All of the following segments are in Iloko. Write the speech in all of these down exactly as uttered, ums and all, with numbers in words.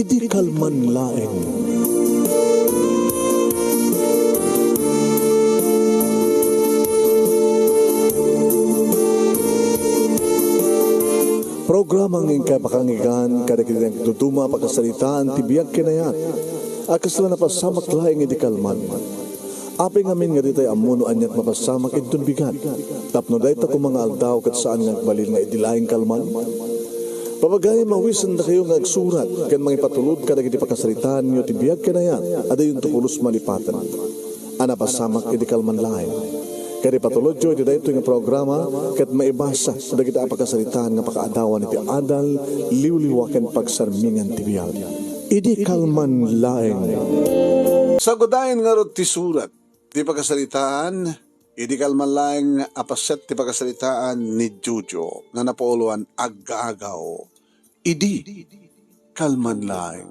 Idi kalman laeng. Programa nga inkay pakanggan kadagiti nagduduma a pakasaritaan ti biag ken ayat a kasla napasamak laeng idi kalman. Apay ngamin nga ditay ammo no aniat mapasamak inton bigat, tapno dayta koma nga aldaw ket saan nga agbalin nga idi laeng kalman? Papagayam, awisendakayo nga agsurat ken mangipatulod kadagiti pakasaritaanyo ti biag ken ayat a dayonto pulos malipaten a napasamak idi kalman laeng. Ket ipatulodyo iti daytoy nga programa ket maibasa dagiti a pakasaritaan nga pakaadawan iti adal, liwliwa ken pagsarmingan ti biag. Idi kalman laeng. Sagudayen ngarud ti surat ti pakasaritaan, idi kalman laeng a paset ti pakasaritaan ni Jojo nga napauluan Aggaagaw. Idi kalman laeng.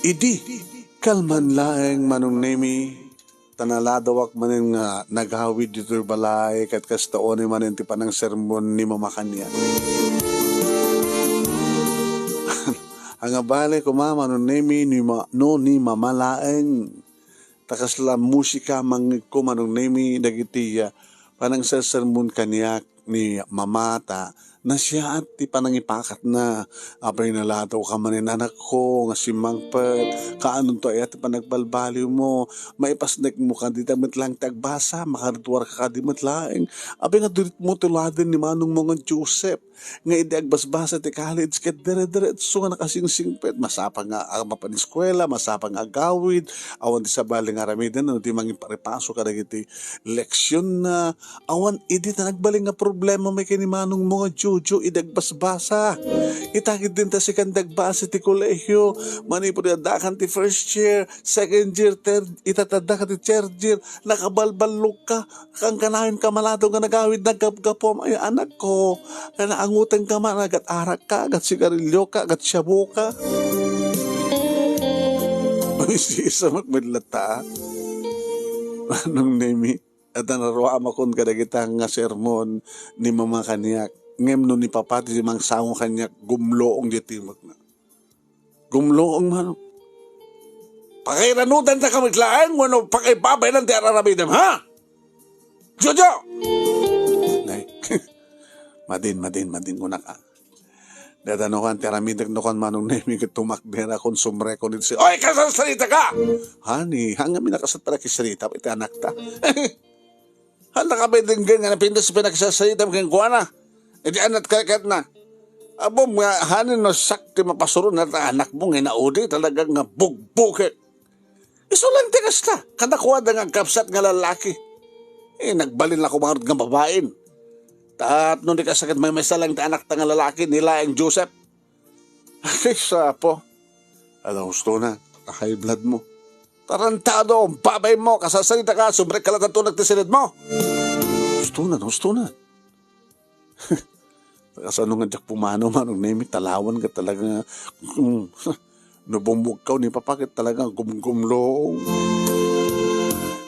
Idi kalman laeng, Manong Nemi, ta naladawak manen nga nagawid ditoy balay, ket kasta unay manen ti panangsermon ni Mama kaniak. Ania bale koma, Manong Nemi, ni ma-, no ni Mama laeng. Ta kasla musika mangngegko, Manong Nemi, dagiti, ah, panangsersermon kaniak ni Mama ta nasiaat ti panangipakatna. Apay, naladawka manen, anakko, nga simmangpet. Kaanonto aya ti panagbalbaliwmo? Maipasnekmo kadi met laeng ti agbasa, makariduarka kadi met laeng. Apay nga duritmo tuladen ni manongmo nga Joseph, nga idi agbasbasa ti college ket dire-diretso nga nakasingsingpet. Masapa nga, ah, mapan-eskuela, masapa nga agawid, awan ti sabali nga aramiden, no di mangiparipaso kadagiti leksionna, awan idi ta nagbalin nga problema met ken ni manongmo nga Jojo idi agbasbasa. Ita ketdin ta sikan ti agbasa ti kolehio, manipud addakan ti first year, second year, third, ita ti addakan ti third year, nakabalballogka, kankanayon ka maladaw nga nagawid, naggapgapuam, ay, anakko, naangutenka man, agat-arakka, agat sigarilioka, agat shabuka. Ay, sisa met latta. Manong Nemi, adda naruamakon kadagita nga sermon ni Mama kaniak. Ngem no ni Papa ti mangsango kaniak, gumloong diay timekna. Gumloong man. Pakairanudanta ka met laeng wenno pakaibabainam ti ar-aramidem, ha? Jojo! Nay, madin, madin, madin, kunaka. Dada no kan ti aramidek no kan Manong Nemi ket tumakdera kon sumrekon iti si-, oy, kasasarita ka! Honey, haan ngamin a kasat panakisarita iti anakta. Haan ta ka denggen nga napintas ti panakisasaritam kenkuana. Iti anat kaketna. Ammom nga, honey, no siak ti mapasuron nga anakmo nga inaudi, talaga nga bugbugek. Isu lang ti kasta, kadakuada nga agkabsat nga lalaki. Eh, nagbalin la koma ngarud nga babain. Tapno di kasakit, maymaysa lang ti anakta nga lalaki, ni laeng Joseph. Ay, sapo. Ano, husto na, high blood mo. Tarantado, babaymo, kasasarita ka, sumrek ka lang tanto nagtisilid mo. Husto na, husto na. Kasano nga diak pumanaw, Manong Nemi, talawan ka talaga nga, mm, no bumugkaw ni Papa ket talaga gumgumlong.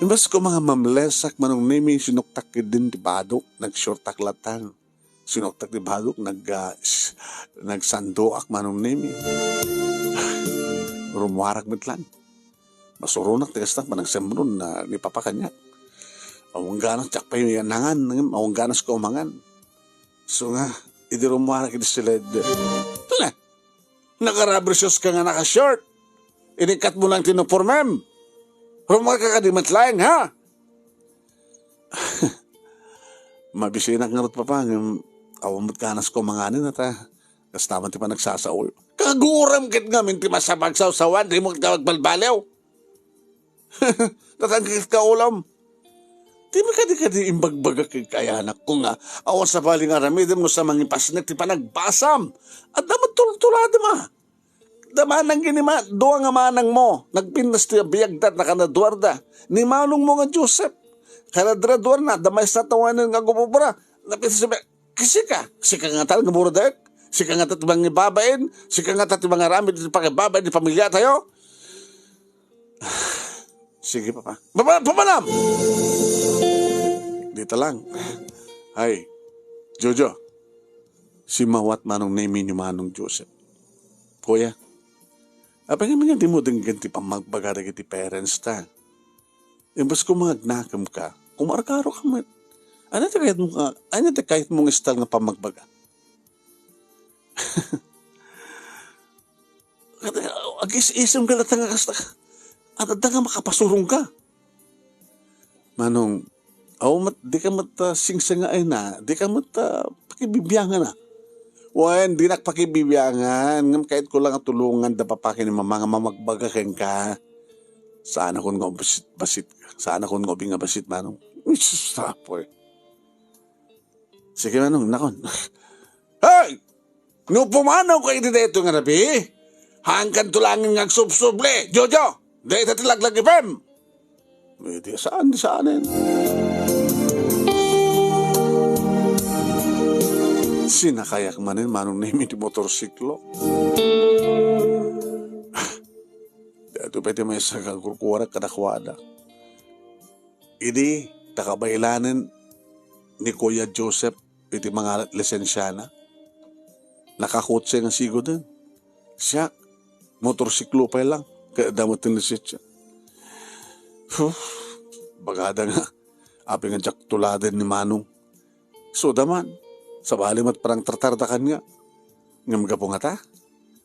Imbes ko nga mamlesak, Manong Nemi, sinuktak ketdin ti badok, nagshortak latan. Sinuktak ti badok, nag-, ah, s-, nagsandoak, Manong Nemi. Rummuarak met lang. Masuronak ti kasta, panagsemron na ni Papa kaniak. Awan ganas, diak pay nangan, awan ganas ko mangan. So nga, idi rummuarak iti siled. Tuna, nakarabersyos ka nga naka-short. Inikkat mo lang ti uniformem. Rummuar ka kadi met laeng, ha? Mabisinak ngarud, Papa, ngem awan met ganas ko manganen, ata. Kasta man ti panagsasaoyo. Kaguram ket ngamin ti masapagsaw-sawan, di mo ket agbalbaliw. Tatangkit ka ulam. Di mo kadi-kadi imbagbagak ket kay anakko nga awan sabali nga aramidem no sa mangipasnek ti panagbasam. Adda met tultuladem a. Da manang gini ma-, dua nga manangmo, nagpintas ti biagda, nakanaduarda. Ni manongmo nga Joseph, kanadraduarna, da maysa tawanen nga gumobra. Napintas ti biag-, sika, sika ngata nga burudak, sika ngata ti mangibabain, sika ngata ti mangaramid iti pakibabain ti pamiliatayo. Sige, Papa. Papa, Papa Nam! Dita lang. Ay, Jojo. Simmawat Manong Nemi ni Manong Joseph. "Kuya, apay ngamin nga dimo denggen ti pammagbaga dagiti parents ta? Imbes ko mangagnakem ka, kumarkaro ka met. Ania ti kayatmo nga, ania ti kayatmo nga style nga pammagbaga?" Agis-isem ka latta nga kasta, adda nga makapasurong ka. Manong, aw met, di ka met, ah, singsengaena, di ka met, ah, pakibibiangana. Wen, dinak pakibibiangan, ngem kayatko la nga tulongan da papa ken ni mama nga mamagbaga kenka. Saanakon nga ubasit-basit, saanakon nga ubing nga basit, Manong. Sus, apoy. Sige, Manong, nakon. Hey! No pumanaw ka iti daytoy nga rabii, haankanto laeng nga agsubsubli, Jojo! Dayta ti laglag ipem! Eh, di saan, di saanen. Sinakayak manen, Manong Nemi, ti motorsiklo. Daytoy pay ti maysa nga agkurkuarek kadakuada. Idi ta kabaylanen ni Kuya Joseph iti mangalat lisensiana, nakakotse nga siguden. Siak, motorsiklo pay lang, ket adda met ti lisensia. Huh, bagada nga, apay nga diak tuladen ni Manong. Isuda man, sabali met parang tartarda kaniak. Ngem gapu ngata,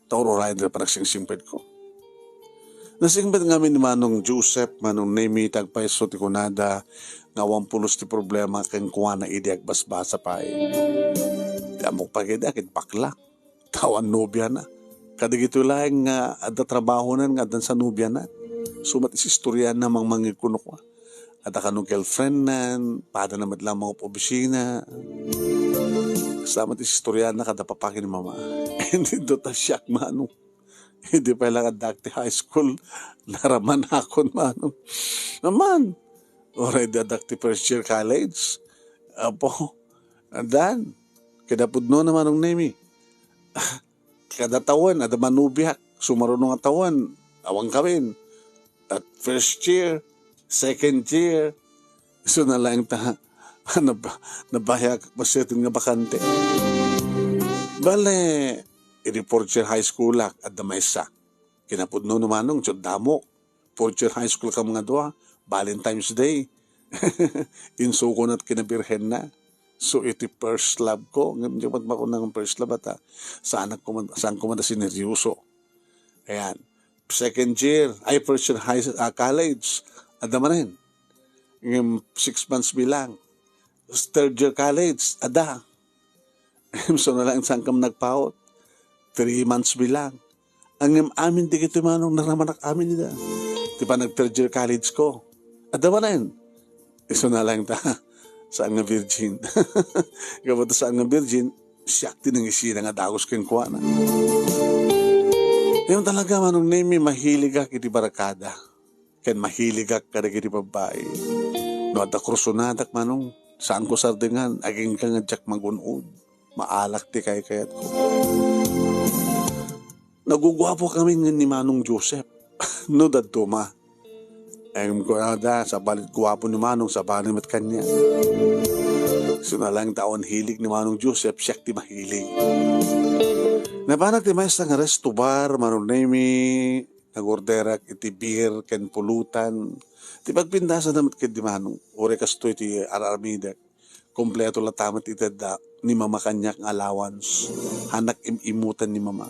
ta ur-urayen ti panagsingsimpedko. Nasingpet ngamin ni Manong Joseph, Manong Nemi, ti agpayso ti kunada nga awan pulos ti problema kenkuana idi agbasbasa pay. Ti ammok pay ket bakla. Awan nobiana. Kadagitoy laeng nga adda trabahonan nga addan sa nobiana. Isu met isistoriana mangmangngeg kenkuana. Adda kano girlfriendnan, padana met laeng mangop-obisina. Kasta met isistoriana kada papa ken ni mama. Indi ta siak, Manong. Idi pay lang addaak ti high school, naramanakon, Manong. Naman, uray idi addaak ti first year college. Apo, addan, kinapudno na, Manong Nemi. Kada tawen, adda manobiak. Sumaruno nga tawen, awan kami. At first year, second year, isu na laeng ta, nab-, nabayaak paset nga bakante. Bale, idi fourth year high school ak, adda maysa. Kinapudno no Manong, ti addamok. Fourth year high school kami nga dua, Valentine's Day. Insukonat ken ni Birhenna. So, iti first love ko, ngem di met makuna nga first love ata. Saanak koma-, saan koma ta sineryoso. Ayan. Second year, ay, first year high, ah, college, adda manen. Ngem six months bilang. Third year college, adda. Isu na lang saan kami nagpaut. Three months bilang. Ngem amin dagitoy, Manong, naramanak amin ida. Ti panag third year college ko. Adda manen. Isu na lang ta. Saan nga virgin. Gapu ta saan nga virgin, siak ti nangisina nga dagus kenkuana. Ngem talaga, Manong Nemi, mahiligak iti barkada. Ken mahiligak kadagiti babbai. No adda kursonadak, Manong, saanko sardengan, agingga nga diak magun-od. Maalak ti kaykayatko. Naguguapo kami ngem ni Manong Joseph. No dadduma. Em, kunada, sabali guapo ni Manong, sabali met kaniak. Isu na lang ta awan hilig ni Manong Joseph, siak ti mahilig. Napanak ti maysa nga resto bar, Manong Nemi, nagorderak iti beer ken pulutan. Ti pagpintasada met ket di Manong, uray kastoy ti ar-armidek. Kompleto latta met iti adda ni Mama kaniak nga allowance. Hanak im-imutan ni Mama.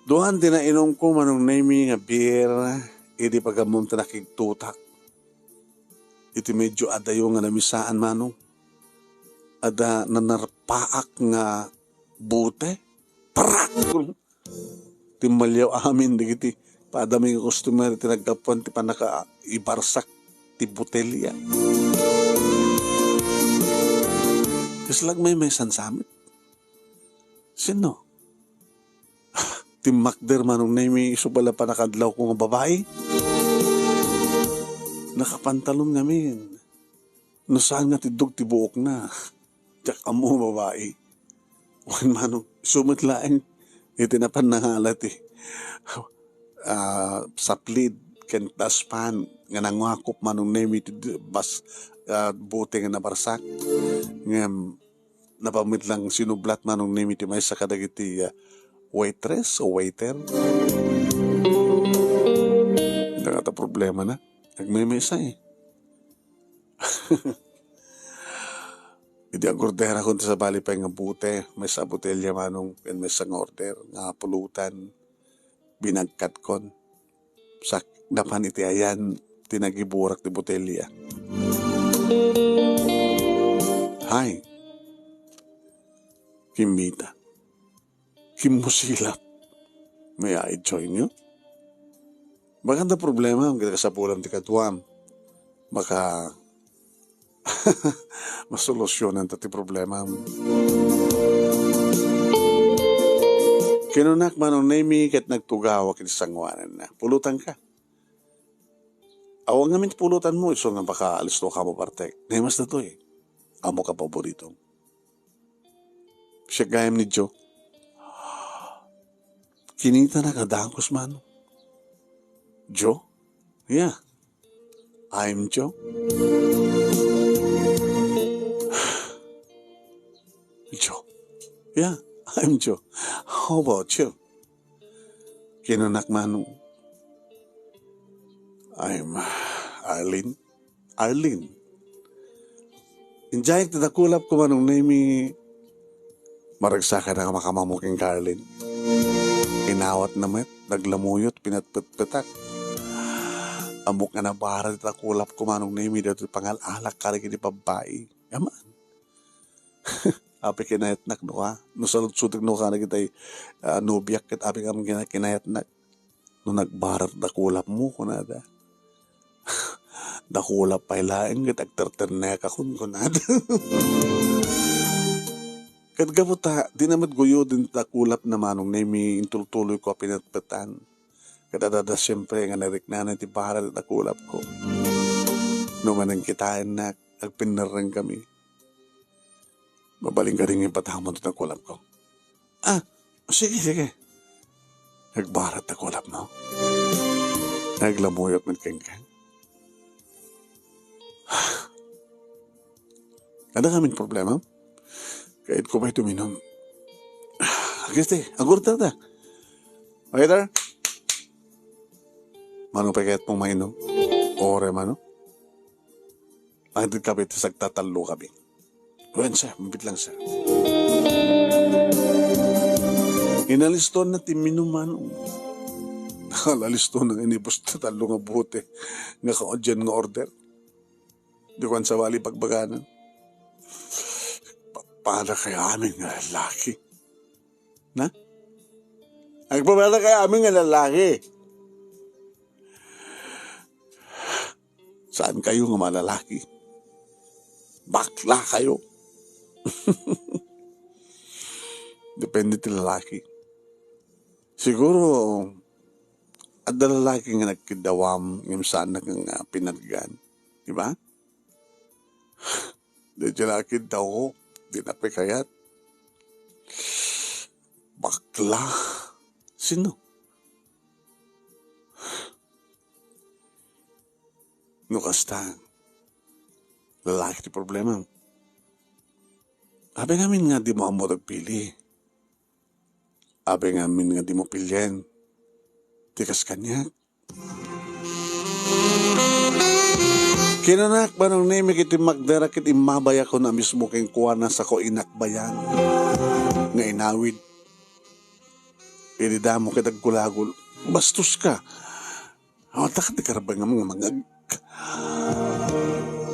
Duan ti nainumko, Manong Nemi, nga beer, idi pagammom ti nakigtutak. Iti medyo adayo nga namisaan, Manong. Adda nanarpaak nga bote. Prak! Timmaliaw amin dagiti padami nga customer ti naggapuan ti pannakaibarsak ti botelya. Kasla agmaymaysan sa amin. Sino? Timmakder, Manong Nemi, isu pala pannakadlawko nga babai. Nakapantalon ngamin. No saan nga tiddog ti buokna. Diak ammo babai. Wen, Manong, isu met laeng iti napan nangala ti, ah, saplid ken dustpan nga nanguakop, Manong Nemi, ti bas-, ah, bote nga nabarsak. Ngem, napan met lang sinublat, Manong Nemi, ti maysa kadagiti, ah, waitress o waiter. Dagata problema na. Nagmaymaysa, eh. Idi agorderakon ti sabali pay nga bote, maysa a botelya, Manong, ken maysa nga order nga pulutan, binagkatkon. Sak-, napan iti ayan ti nagiburak ti botelya. Hi. Kimmita. Kimmusilap. May I join you? Baka da problema, ang kasapulam ti kaduam. Baka masolusyonan ta ti problema. Kinunak, Manong Nemi, ket nagtugawak iti sangoananna. Pulutan ka. Awan ngamin ti pulutan mo, isu nga baka alisto ka mo, bartek. Naimas datoy. Amo ka paborito. Siak gayam ni Joe. Kinita na kadagus, Manong. Joe? Yeah. I'm Joe. Joe. Yeah, I'm Joe. How about you? Kinunak, Manong. I'm Arlene. Arlene. Injayek ti dakulap ko, Manong Nemi. Maragsakan a makamammo ken Arlene. Inawatna met, naglamuyot, pinatpetpetak. Ammok nga nabarat ti dakulap ko, Manong Nemi, daytoy pangal-alak kadagiti babbai. Aman. Apay kinayatnak no ka? No saludsodek no ka dagiti, ah, nobiak ket apay nga kina-, kinayatnak? No nagbarat dakulap mo, kunada. Dakulap pay laeng ket agterternekakon, kunada. Ket gapu ta, di na met guyuden ti dakulap na, Manong Nemi, intultuloy ko a pinetpetan. Ket adda siempre nga nariknana ti barat ti dakulap ko. No manangkitaennak, agpinnerreng kami. Mabalin kadi nga ipatamon ti dakulap ko. Ah, sige, sige. Nagbarat dakulap mo. Naglamuyot met kenka. Adda ngamin problema? Kayat ko pay tuminom. Agiste, agurta ta. Waiter? Mano pay kayat mong mainom? Ore, mano? Ang di kami, tas agtatallo kami. Wen, sir, mabit lang, sir. Inaliston na ti menu, Manong. Nakalisto na nga inibus ti tallo nga bote nga kaudyan nga order. Di ko sabali pagbaganan. Pa-, para kay amin nga lalaki. Na? Agpapara kay amin nga lalaki. Saan kayo nga malalaki? Bakla kayo. Depende ti lalaki. Siguro, adda lalaki nga nagkiddawam, ngem saan na nga pinatgan. Di ba? Di lalaki daw, di na pikayat. Bakla. Sino? No kasta, lalaki ti problema. Apay ngamin nga dimo ammo agpili. Apay ngamin nga dimo pilien ti kas kaniak. Kinanak, Manong Nemi, ket immagdara ket immabayakon a mismo kenkuana sako inakbayan nga inawid. Idi damo ket aggulagul, bastos ka. Awan ta ket di karabangam nga mangag-,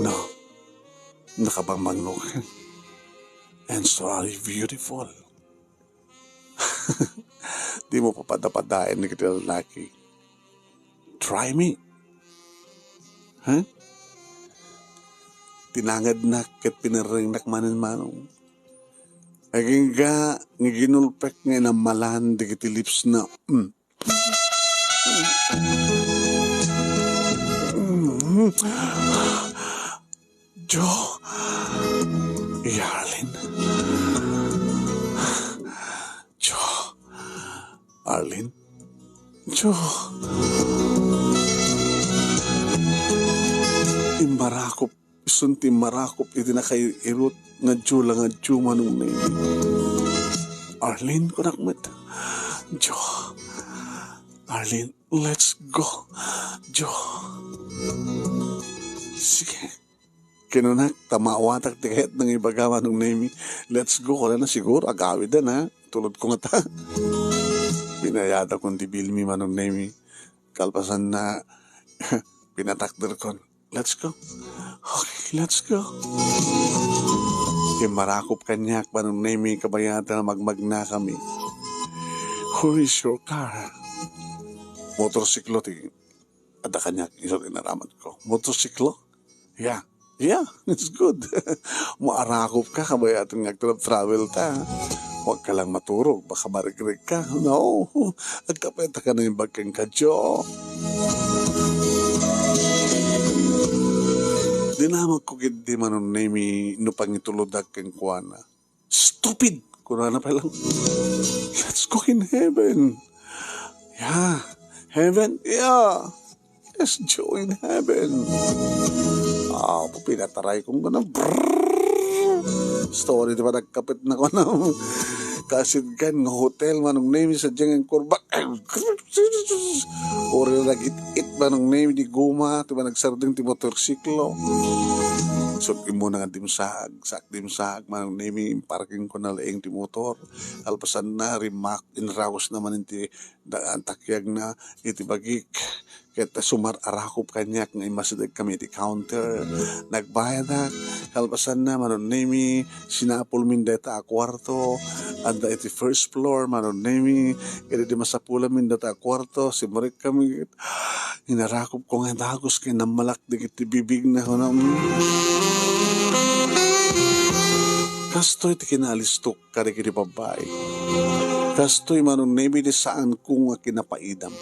no. Nakabangmangno ka. And so are you beautiful. Di mo papadapadaen ni lalaki. Try me. Ha? Tinangadnak ket pinerrengnak manen, Manong. Agingga nga ginulpek nga inammalan dagiti lips na. Mm. Mm. Joe. Arlene. Joe. Arlene. Joe. Imbarakop. Isun ti marakop iti nakair-irot nga Diyo la nga Diyo, Manong Nemi. "Arlene," kunak met. "Jo. Arlene, let's go. Jo." "Sige." Kinunak, ta maawatak ti kayatna nga ibaga, Manong Nemi. "Let's go," kunana, siguro, agawiden, ha? Tulodko ngata. Pinayatakon ti bilmi, Manong Nemi. Kalpasanna, pinatakderkon. "Let's go." "Okay, let's go." Immarakop kaniak, Manong Nemi, kabayatan a magmagnakami. "Where is your car?" "Motorsiklo ti adda kaniak," isu ti inaramidko. "Motorsiklo?" "Yeah. Yeah, it's good." "Maarakop ka, kabayatan nga agtra-, travel ta. Huwag ka lang maturog, baka marigreg ka." "No, agkapeta ka na yung bagkang kadyo." Dinamagko gid di Manong Nemi no pangitulodak kenkuana. "Stupid!" kunana pay lang. "Let's go in heaven." "Yeah, heaven? Yeah. Yes, Jo, in heaven." Ah, pinataray kong gana. Brrrr. Story, di ba, nagkapit na ko na. Kasidgan nga hotel, Manong Nemi, sa diyang kurbak. Uri na nagit-it, Manong Nemi, di guma, di ba, nagsardeng ti motorsiklo. So, imuna nga dimsaag, sak dimsaag, Manong Nemi, parking ko na laeng ti motor. Alpasan na, rimak, inraos naman ti daan takiag na iti bagik. Ket sumar-arakop kaniak nga immasideg kami iti counter. Nagbayadak, kalpasanna, Manong Nemi, sinapulmin dayta a kuarto. Adda iti first floor, Manong Nemi, ket idi masapulamin dayta a kuarto, simrek kami. Inarakop ko nga dagus ket nammalak dagiti bibigna, kunam. Kastoy ti kinaalistok kadagiti babbai. Kastoy, Manong Nemi, ti saanko nga kinapaidam.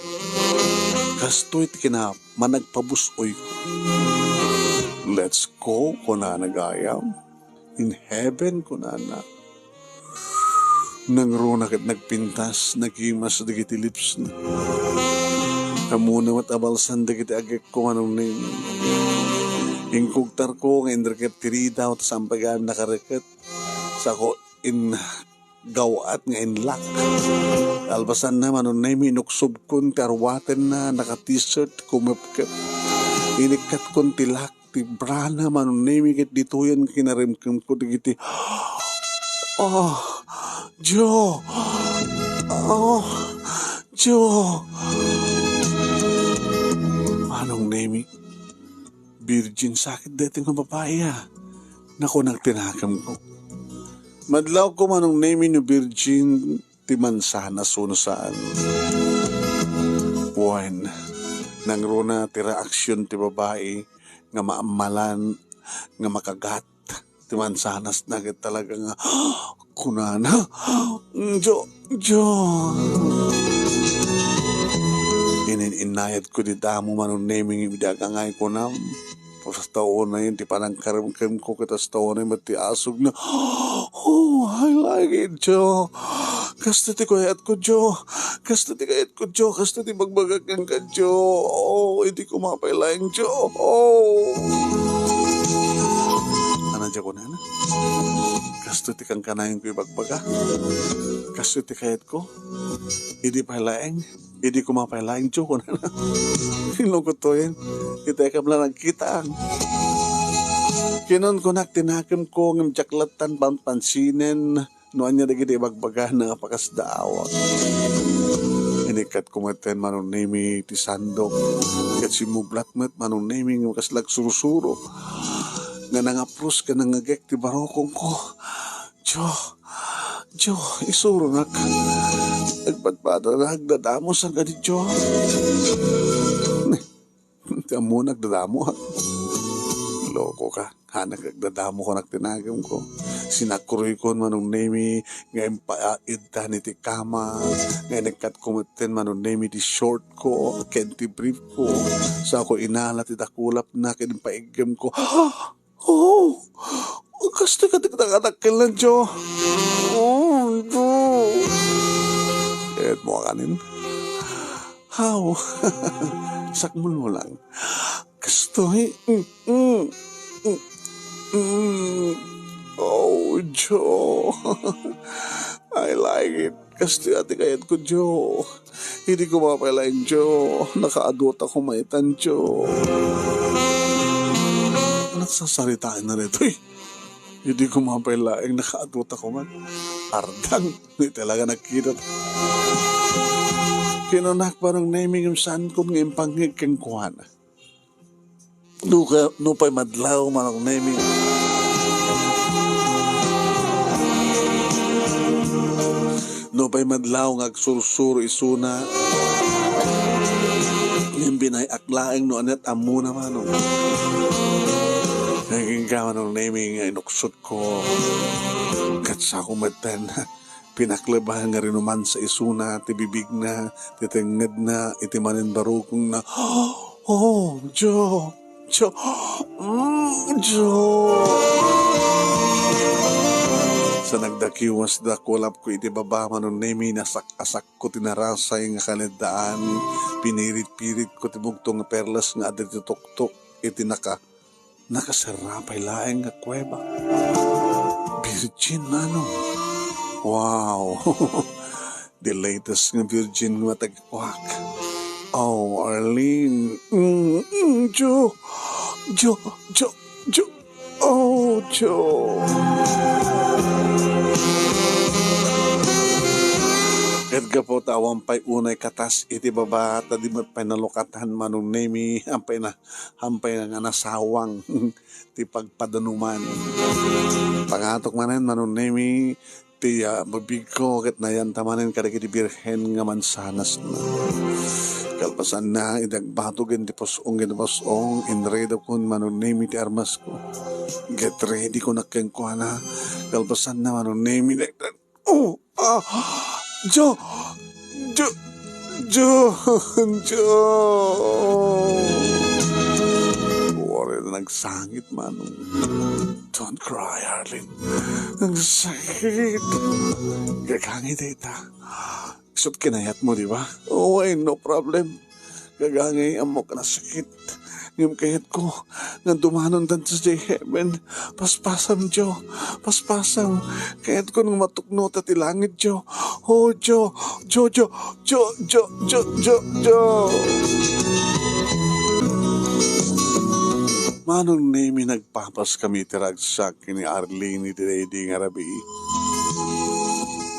Kastoy ti kina-, managpabus-oyko. "Let's go," kunana gayam. "In heaven," kunana. Nangruna ket nagpintas, nagimas dagiti lipsna. Ammona met a balsan dagiti agekko, Manong Nemi. Inkugtarko nga inreket ti ridaw, ta saan pay gayam nakareket. Sako in gaw-at nga inlak. Kalpasanna, Manong Nemi, inuksobkon ti arwatenna, naka-t-shirt, kumepkep. Inikkatkon ti lak ti brana, Manong Nemi, ket ditoyen kinaremkemko dagiti, "Oh, Jo! Oh, Jo!" Manong Nemi, virgin sakit daytoy nga babai, a. Nakunak ti nakemko. Madlawko, Manong Nemi, no virgin ti mansanas wenno saan. Wen, nangruna ti reaksion ti babai nga maammalan nga makagat ti mansanasna ket talaga nga kunana, "Jo, Jo." Inin-innayatko ti damo, Manong Nemi, idi agangay kunam. Basta unayen ti panangkaremkemko ket basta unayen met ti asugna. "Oh, I like it, Jo. Kastoy ti kayatko, Jo. Kastoy ti kayatko, Jo. Kastoy ti bagbagak kenka, Jo. Oh, idi koma pay laeng, Jo. Oh." Ania diay kunana? "Kastoy ti kankanayenko ibagbaga. Kastoy ti kayatko. Idi pay laeng." "Idi koma pay laeng, Jo," kunana. Inukotoyen. Itekam la nagkitaang. Kinunkunak ti nakemko, ngem diak lattan panpansinen no ania dagiti ibagbagana a pakasdaawak. Inikkatko metten, Manong Nemi, ti sandok. Ket simmublat met, Manong Nemi, nga kas la agsursuro nga nangapros ken nangngegek ti barukongko. "Jo, Jo, isuronak. Agpadpadanak, agdadamosak kadi, Jo." Ti ammona, agdadamoak. Lokoka. Hanak agdadamo, kunak ti nakemko. Sinakroykon, Manong Nemi, nga impaidtan iti kama, nga inikkatko metten, Manong Nemi, ti shortko ken ti briefko. Sako inala ti dakulapna ken impaiggemko. Oh, kastoy kadi ti dakdakkel, Jo. Oh, Jo. Ket mo kanin? Haw. Sakmulmo lang. Kastoy. Mm, mm, mm. Mm. Oh, Jo. I like it. Kastoy ti kayatko, Jo. Idi koma pay laeng, Jo. Nakaadu ta koma itan, Jo. Nagsasarita na ditoy. Idi koma pay laeng, nakaadu ta koma. Ardang. Di talaga nagkita. Kinunak, Manong Nemi, ngem saankon nga impangngeg kenkuana. Nuka-, nupay madlaw, Manong Nemi. Nupay madlaw nga agsursuro isuna. Ngem binay-ak laeng no ania't ammona, Manong. Nagingga, Manong Nemi, nga inuksotko. Ket sako metten. Pinakleban nga rinumansa isuna ti bibigna, ti tengngedna, iti manen barukongna. Oh, Jo, Jo, mm, Jo. Sa nagdakiwas, dakulapko iti baba, Manong Nemi, nasak-asakko ti narasay nga kaleddaan, pinirit-piritko ti bugtong nga perlas nga adda iti tuktok iti naka-, nakaserra pay laeng nga kuweba. Virgin, Manong. Wow! The latest nga virgin nga matagkuak. Oh, Arlene. Mm, mm, Jo. Jo, Jo, Jo. Oh, Jo. Ket gapu ta awan pay unay katas iti baba, ta di met pay nalukatan, Manong Nemi, ampay na, ampay nga nasawang ti pagpadanuman. Pangatok manen, Manong Nemi, ti, ah, bibigko ket nayanta manen kadagiti birhen nga mansanasna. Kalpasanna, idi agbatog iti pus-ong iti pus-ong, inredakon, Manong Nemi, ti armasko. Get ready ko kenkuana. Kalpasanna, Manong Nemi, ne-, oh, ah, Jo, Jo, Jo, Jo. Wari na nagsangit, Manong. Don't cry, Arlene. Ang sakit. Gagangay dayta. Isut kinayatmo, di ba? Oh, ay, no problem. Gagangay, ammok a nasakit. Ngem kayatko nga dumanon danta sadiay heaven. Paspasam, Jo. Paspasam. Kayatko nga matuknota ti langit, Jo. Oh, Jo. Jo, Jo. Jo, Jo, Jo, Jo, Jo. Manong Nemi, nagpapaskami iti ragsak ken ni Arlene iti daydi nga rabii.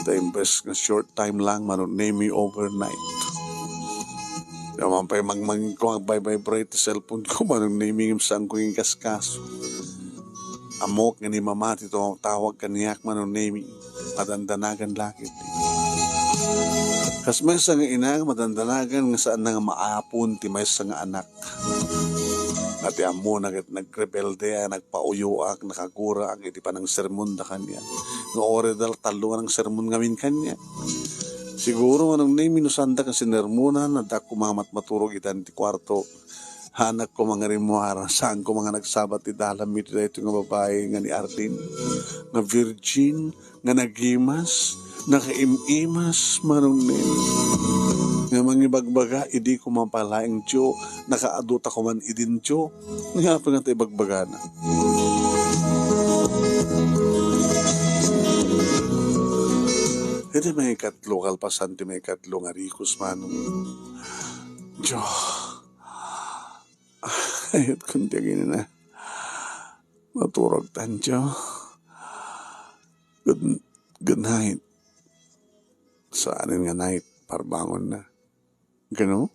Ta imbes nga short time lang, Manong Nemi, overnight. Awan pay mangmangko, agvibrate ti cellphone ko, Manong Nemi, ngem saanko inkaskaso. Ammok nga ni Mama ti tumatawag kaniak, Manong Nemi. Madandanagan la ketdi. Kas maysa nga ina nga madandanagan nga saanna nga maapon ti maysa nga anak. Nga ti ammona ket nagrebelde a nagpauyoak, nakagurak iti panangsermonda kaniak. Nga uray da tallo nga nangsermon ngamin kaniak. Siguro, Manong Nemi, no saanda nga sinermonan, adda koma nga matmaturog itan ti kuarto. Haanak koma nga rimmuar, saan koma nga nagsabat ti dalanmi iti daytoy nga babai nga ni Arlene, nga virgin, nga nagimas, nakaim-imas, Manong Nemi. Nga mangibagbaga, idi koma pay laeng, Jo, nakaadu ta koman idin, Jo. Nga apay nga ta ibagbagana? Iti maikatlo, kalpasan ti maikatlo nga rikos, Manong. Jo. Ayat kun ti agina. Maturog tanto. Good, good night. Saanen nga night, parbangon na. Gano?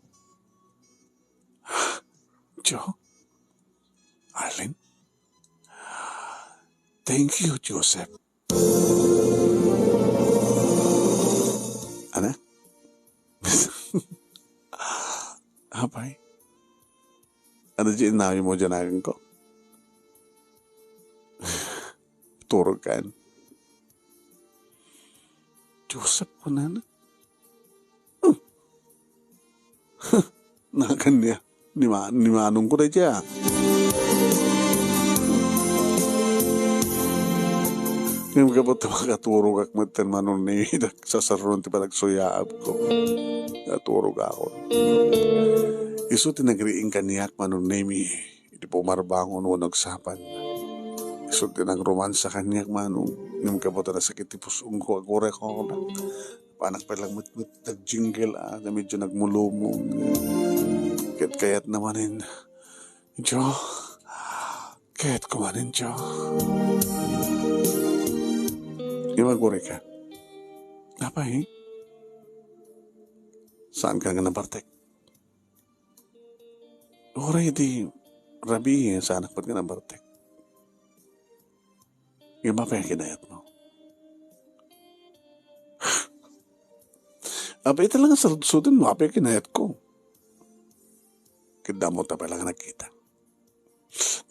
Jo? Arlene? Thank you, Joseph. Ana? Apay? Ano di inawin mo dyan akin ko? Turog kan. Joseph ko na na. Nakan niya. Ni ma-, ni manong ko na siya. Ngem kapag makaturog ak met ten manong ni sasaruno ti panagsuyaab ko. Naturog ako. Isu ti nagriing kaniak manong Nemi. Iti pumarbangon wenno agsapan. Isu ti nangromansa kaniak, Manong. Ngem gapu ta nasakit ti pus-ongko, agurayko. Apanak pay lang met, met nagjinggel, a, nga medyo nagmulumong. Ket kayatna manen, Jo. Kayatko manen, Jo. Ngem agurayka. Apay? Saanka nga nabartek? Uray iti rabii, saanak met nga nabartek. Ngem apay a kinayatmo? Apay ita lang a saludsodenmo, apay a kinayatko? Ket damo ta pay lang a nagkita.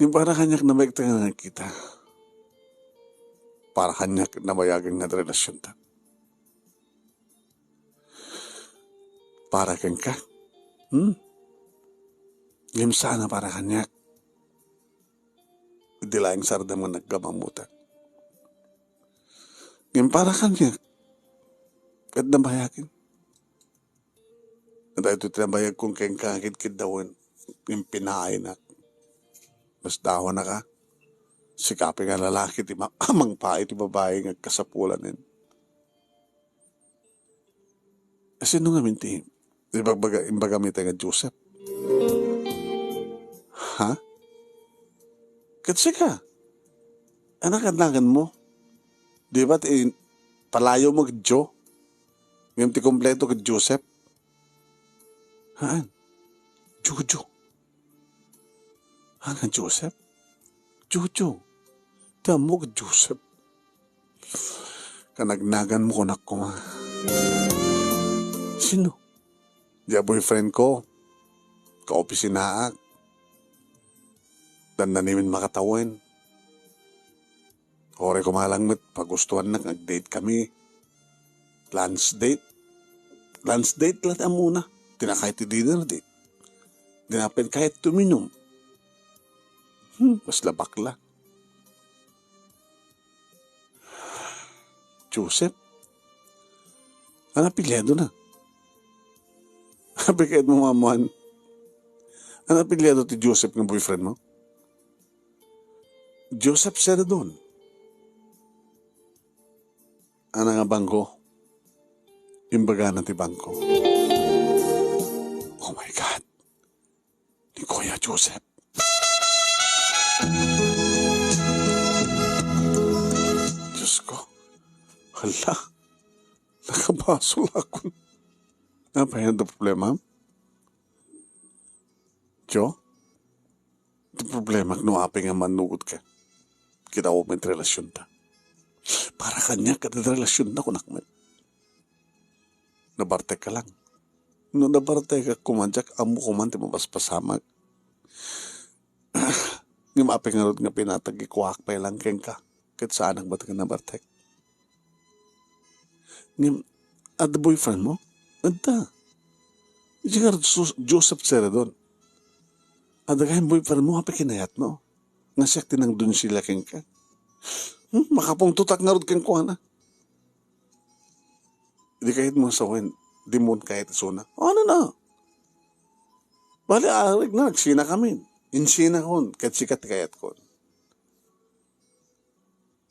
Ngem para kaniak, nabayag ta nga nagkita. Para kaniak, nabayagen nga relasionta. Para kenka. Hmm? Ngem saan a para kaniak. Idi laeng sardam nga naggamammotan. Ngem para kaniak, ket nabayagen. Daytoy ti nabayagkon kenka nga kidkiddawen, impinaaynak. Mas dawanaka, sika pay nga lalaki ti ma-, mangpaay ti babai nga agkasapulanen. Sino ngamin ti ibagbaga, imbagam ita nga Joseph? Ha? Ket sika? Anak, anagan mo? Di ba ti palayo mo ket Jo? Ngem ti kompleto ket Joseph? Haan. Jojo. Haan nga Joseph? Jojo. Ti ammok ket Joseph. Kanagnagan mo kunak koma. Sino? Dia boyfriend ko. Kaopisinaak. Dandani met makatawen. Uray koma lang met pagustuannak nga ag-date kami. Lunch date. Lunch date la ti ammona. Ti nakaay ti dinner date. Di na pay kayat tuminum. Hmm, kasla bakla. Joseph? Ano apelyido na? Apay kayat mo maammoan? Ano apelyido ti Joseph nga boyfriend mo? Joseph Seredon. Ana nga bangko? Imbagana ti bangko. Oh my God. Ni Kuya Joseph. Diyos ko. Hala. Nakabasol akon. Apay nga problema? Jo? Ti problema no apay nga mannugot ka. Kita mo met relasyonta. Para kaniak ket relasyonta kunak met. Nabartek ka lang. No nabartek ka koma diak, ammo koman ti mapaspasamak. Ngem apay ngarud nga pinatagikuak pay lang kenka, ket saanak met nga nabartek? Ngem, adda boyfriend mo? Adda. Idiay ngarud Joseph Seredon. Adda gayam boyfriend mo, apay kinayatmo? Nga siak ti nangdonsilia kenka. Hmm, makapungtotak ngarud kenkuana. Di kayat mo sawen, dimon kayat isuna. Ano na? Bali, arig na, nagsina kami. Insinakon, ket sika ti kayatkon.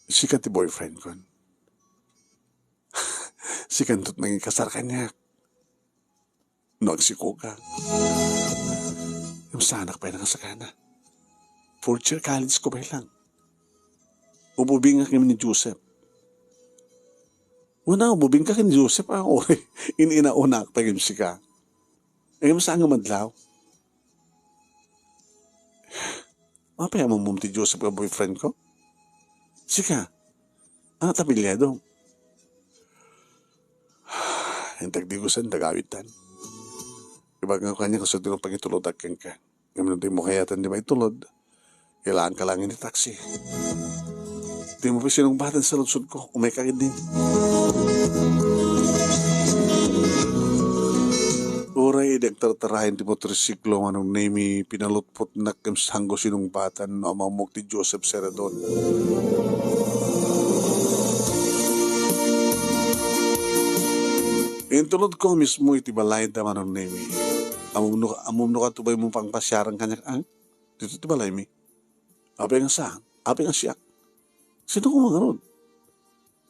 Sika ti boyfriendkon. Sikanto ti mangikasar kaniak. No agsiko ka. Ngem saanak pay nakasakana. Fourth year college ko pay lang. Ububingak ngem ni Joseph. Una, ububingka ken ni Joseph, a, uray, in-inaonak ta ngem sika. Ngem saan nga madlaw? Apay a ammom ti Joseph nga boyfriend ko? Sika, ano ti apelyido? Intag di ko saan dagawitan. Ibagak kaniak kasano ti pangitulodak kenka. Ngem no dimo kayatan ti maitulod, kailanganka laeng ti taksi. Dimo pay sinungbaten sa lungsod ko, umayka ketdi. Uray idi agtartarayan ti motorsiklo, Manong Nemy, pinalutpotnak ngem sangko sinungbatan no ammok ti Joseph Seredon. Intulodko mismo iti balayda, Manong Nemy. Ammom no, ammom no kaduay mo pangpasiaran kaniak, a? Ditoy ti balaymi. Apay nga saan? Apay nga siak? Sino koma ngarud?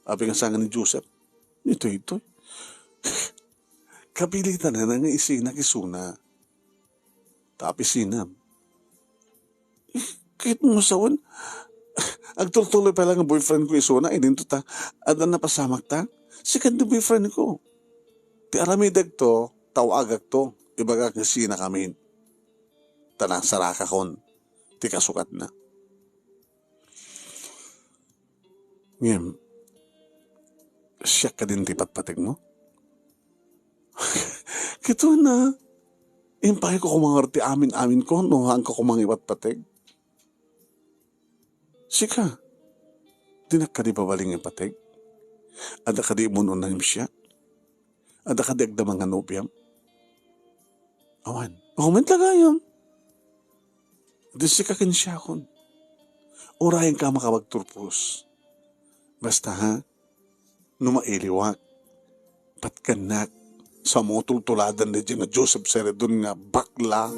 Apay nga saan ni Joseph? Ditoy, ditoy. Kapilitanna nga isinak isuna. Ta apay sinam? Ket mo sawen, agtultuloy pay laeng nga boyfriend ko isuna, idinto ta, adda napasamakta. Sika ti boyfriend ko. Ti aramidek to, tawagak to, ibagak nga sinakamin. Ta nasarakakon ti kasukatna. Ngem, siak kadin ti patpategmo? Kituna, impay ko koma ngarud ti amin-amin ko, no, haanko koma nga ipatpateg. Sika, dinak kadi babaling ipateg? Adda kadi immun-unam siak? Adda kadi agdama nga nobiam? Awan. Awan met la gayam. Di sika ken siakon. Urayenka a makapagturpos. Basta, ha, no mailiwak, patkennak, sa mo tultuladan daydiay nga Joseph Ceredon nga bakla.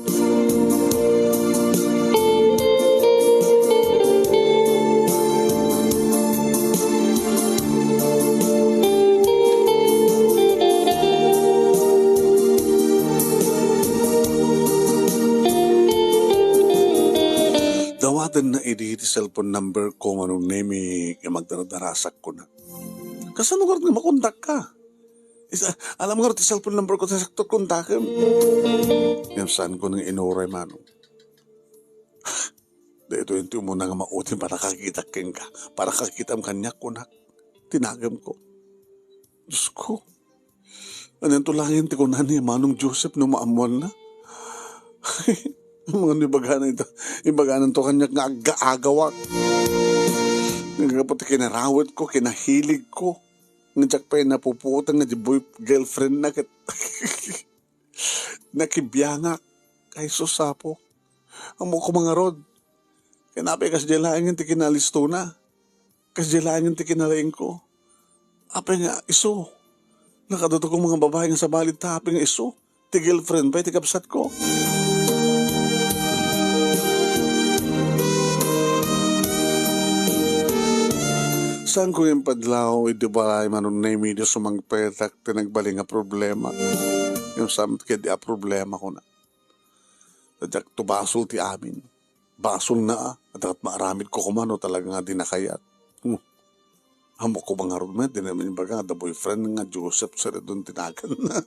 Dawatenna idi ti cellphone number ko, Manong Nemi, nga magdaradarasak ko na. Kasano ngarud nga makontakka? Isa, alam ngarud ti cellphone number ko, ta sakto kontakem. Ngem saanko nga inuray, Manong. Daytoy ti umuna nga maudi para kakitak kenka, para kakitam kaniak, kunak. Tinagem ko. Diyos ko. Anian to laeng ti kuna ni Manong Joseph no maammoanna? Ania nga ibagana ita, ibagana to kaniak nga aggaagawak. Nga gapu ti kinarawet ko, kinahilig ko. Nga diak pay napupuotan nga di boy-, girlfriend na ket nakibiangak. Ay, sus, Apo. Ammok koma ngarud. Ken apay kasdiay laengen ti kinalistona. Kasdiay laengen ti kinalaingko. Apay nga isu? Nakaduto ko nga babai nga sabali ta apay nga isu? Ti girlfriend pay ti kabsatko. Saanko nga impadlaw idi balay, Manong Nemi, idi sumangpetak ti nagbalin nga problema. Ngem saan ket a problema, kuna. Diak to basol ti amin. Basolna, a, adda ket maaramidko koma no talaga nga di nakayat. Hmm. Ammok koma ngarud met, di naman imbaga nga adda boyfriend nga Joseph Ceredon ti naganna.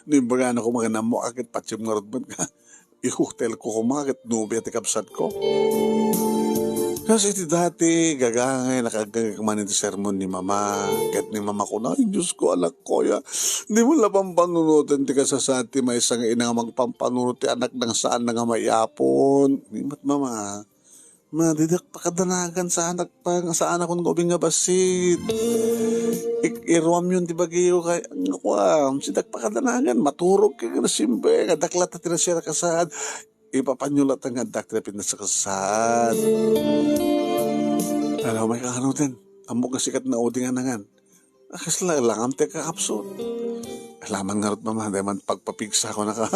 No imbagana koma nga ammok a ket patiem ngarud met nga i-hotel ko koma ket nobia ti kabsatko. Kas iti dati, gagangay, nakagagak man iti sermon ni Mama. Ket ni Mama kuna, "Ay, Diyos ko, anak ko, ya, di mo la pampanunoten ti kasasaad ti maysa nga ina nga magpampanunot ti anakna nga saanna nga mayapon." Ni met, Mama, Ma, didak pakadanagan, saanak pa, saanakon nga ubing nga bassit. Ik-, iruamyon ti bagiyo kay, nga kuam, sidak pakadanagan, maturog kay nga nasimbe, nga daklat ti nasirakasaad. Ipapanyo latta nga addak ti napinasakasad. Ano, may kaano din? Ammok nga sikat na uding anangan. Akas la, langam ti kakapsut. Laman ngarud, Mama, dayman pagpapigsa ko naka.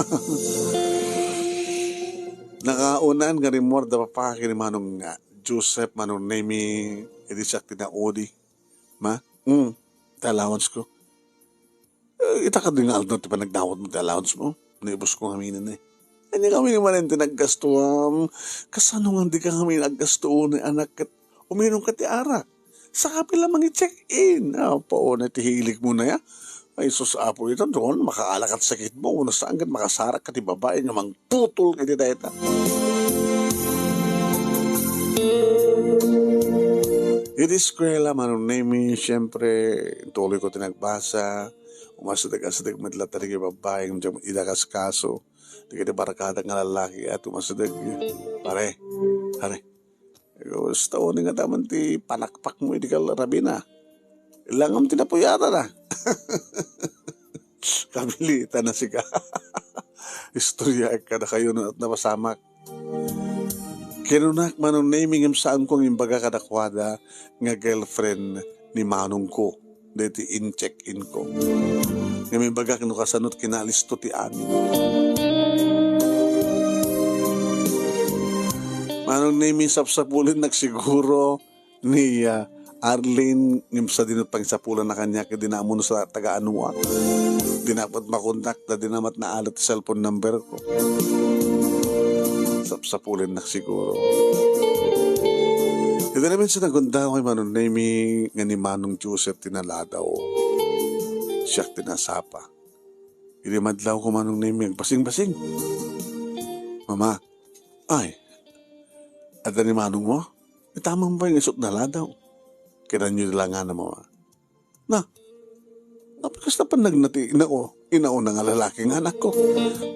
Nakaunaan nga rimmuar da papa ken ni Manong nga Joseph, Manong Nemi, idi siak ti naudi. Ma, mm, ta allowance ko. Eh, ita kadi nga aldaw ti panagdawat mo ti allowance mo? Naibus ko ngamin eh. Ania kami ni manen ti naggastuam? Kasano nga di ka ngamin aggastuon ni anak ket uminom ka ti arak? Saka pila mangi-check-in? Ah, pauna ti hilig mo na ya. Ay, sus, Apo, ita doon, makaala kat sakit mo. Una saan kat makasarak ka ti babae nga mangputol ka ti dayta. Iti eskwela, Manong Nemi, siyempre, tuloy ko ti nagbasa. Umasideg-asideg met latta dagiti babae nga ida kaskaso. Dagiti barkada nga lalaki at umasideg. Pare, pare. Gusto ni nga daman ti panakpak mo idi ka rabina. Langam ti napuyatan, ah. Kabilitan na sika. Istorya kadakayo no at napasamak. Kinunak, Manong Nemi, ngem saan ko nga imbaga kadakuada nga girlfriend ni manong ko. Deti in-check-in ko. Ngem imbagak no kasano ti kinalisto ti amin. Manong Nemi, sapsapulennak siguro ni, ah, Arlene, ngem sadino pangisapulanna kaniak, di na ammo no sa taga-anuak. Di na met makontak, ta di na met naalat ti cellphone number ko. Sapsapulennak siguro. Iti namin sa nagundaway, Manong Nemi, nga ni Manong Joseph ti naladaw. Siak ti nasapa. Idi madlaw ko, Manong Nemi, agbasing-basing. Mama, ay, adda ni Manong mo? Itamang pay nga isok naladaw. Kidanyo di la nga na, Mama. Na, apay kasta pannagna ti inao, inauna nga lalaki nga anakko.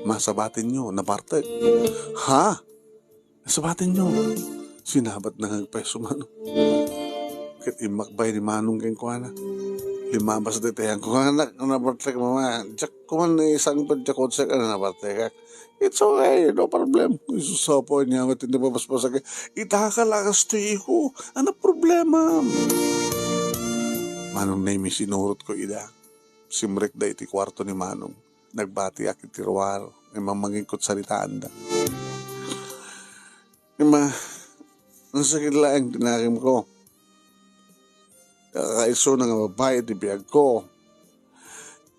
Masabatenyo, nabartek. Ha? Nasabatenyo. Sinabatna nga agpayso, Manong. Ket immakbay ni Manong kenkuana. Limabas daytoy, "Ang kuanak, nabartek, Mama. Diak kuman isangpet diak kotse ka, nabartek." "It's okay, no problem." Isusapay niya nga ti nababasbasak. "Ita ka lakas to, iho. Ano problema?" Manong Nemi, sinurot ko ida. Simrekda iti kuarto ni Manong. Nagbatiak iti ruar. Ngem ammangegko ti saritaanda. Ima, nasakit laeng ti nakemko. Kakaisuna nga babai ti biagko.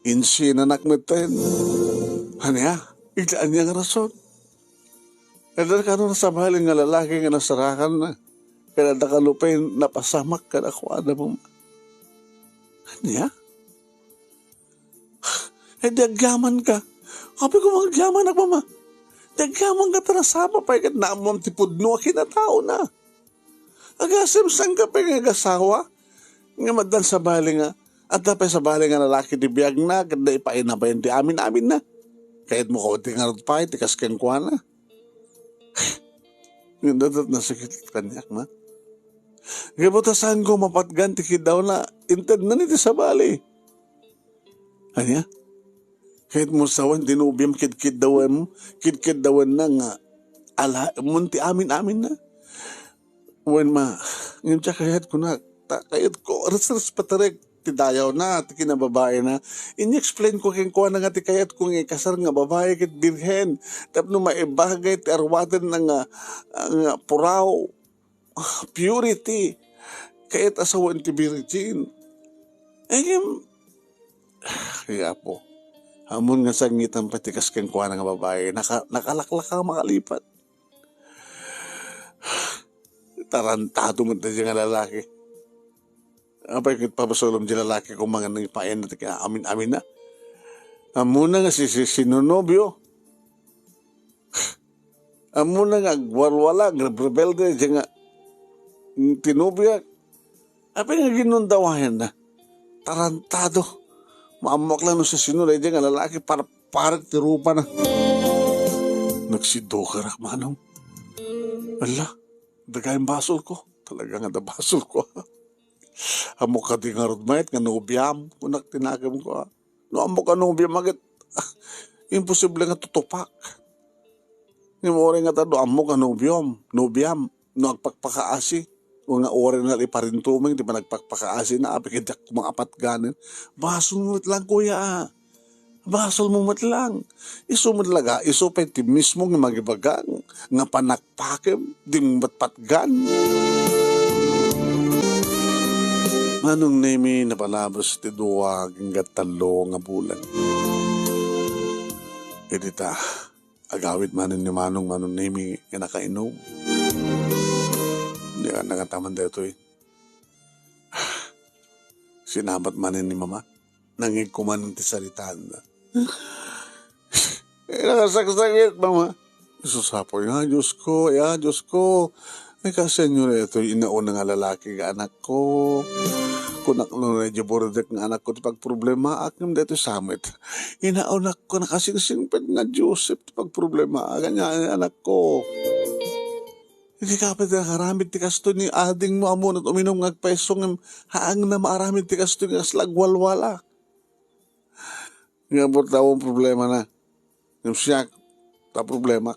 Insinanak metten. Ania? Iti ania nga rason? Adda kano nasabali nga lalaki nga nasarakanna. Ket adda kano pay napasamak kadakuada, Mama. Ania? Eh, di agyaman ka. Apay koma agyaman, Mama? Di agyaman ka ta nasapa pay ket naammoam ti pudno a kinataona. Agasem, saan ka pay nga agasawa? Nga maddan sabali nga, adda pay sabali nga lalaki ti biagna, ket da ipainabayan ti amin-aminna. Kayatmo ka ti ngarud pay, ti kas kenkuana. Ngem dadat nasakit kaniak, Ma. Gapu ta saanko mapatgan ti kiddawna, intedna ni ti sabali. Ania? Kayatmo sawen ti nobiam kidkiddawem, kidkiddawenna nga ala, mon ti amin-aminna. Wen, Ma, ngem diak kayat kunak, ta kayatko, resrespetarek ti dayawna, ti kinababaina. Ini-explain ko kenkuana nga ti kayatko nga ikasar nga babai ket birhen tapno maibagay ti aruatenna nga, nga puraw, purity. Kayat a sawen ti virgin. Ngem, ay, Apo, ammon nga sangitan pay ti kas kenkuana nga babai, naka-, nakalaklaka makalipat. Tarantado met daydiay nga lalaki. Apay ket pabasolem ti lalaki koma nga nangipaayna ti kaamin-aminna. Ammona nga si, si, sinonobio. Ammona nga agwalwala, agrebrebelde, daydiay nga, mm, ti nobia. Apay nga ginundawayanna? Tarantado. Maammoak lang no sisino daydiay nga lalaki, parparek ti rupana. Nagsidukarak, Manong. Ala, dagayem basolko. Talaga nga adda basolko. Ammok kadi ngarud met nga nobiam, kunak ti nakemko, a. No ammok a nobiam, ket, ah, imposible nga tutupak. Ngem uray ngata no ammok a nobiam, nobiam, no agpakpakaasi, o nga uray na iparintumeng ti panagpakpakaasina, apay ket diak koma patganen. Basolmo met lang, kuya, a. Basolmo met lang. Isu met laga, isu pay ti mismo nga mangibaga nga panakpakem, di met patgan. Manong Nemi, napalabas ti dua agingga tallo nga bulan. Idi ta, agawid manen ni Manong, Manong Nemi, nga nakainom. Di ka nakataman daytoy. Sinabat manen ni Mama. Nangngegko manen ti saritaanda. Eh, nakasaksakit, Mama. Isusapoy nga, Diosko, ya, Diosko. Ay, kasenyo daytoy inauna nga lalaki nga anakko. Kunak no, daydiay burdek nga anakko ti pagproblemaak, ngem daytoy sa met. Inaunakko nakasingsingpet nga Joseph ti pagproblemaak, ania, anakko. Idi ka pay nakaramid ti kastoy ni adingmo, ammonan uminum nga agpayso ngem haangna maaramid ti kastoy nga kasla agwalwala. Nga apo ta awan problemana. Ngem siak, ta problemak.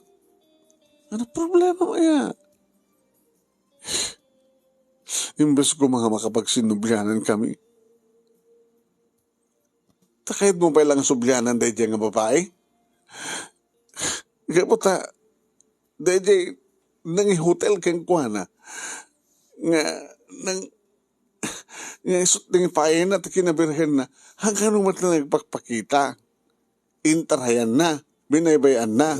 Ano problema mo ya? Imbes ko nga makapagsinublianan kami. Ta kayatmo pay lang sublianan daydiay nga babai? Gapu ta, daydiay nangihotel kenkuana nga nang, nga isut' ti paayna ti kinabirhenna, hangkano met la nagpakpakita. Intarayanna, binaybay-anna.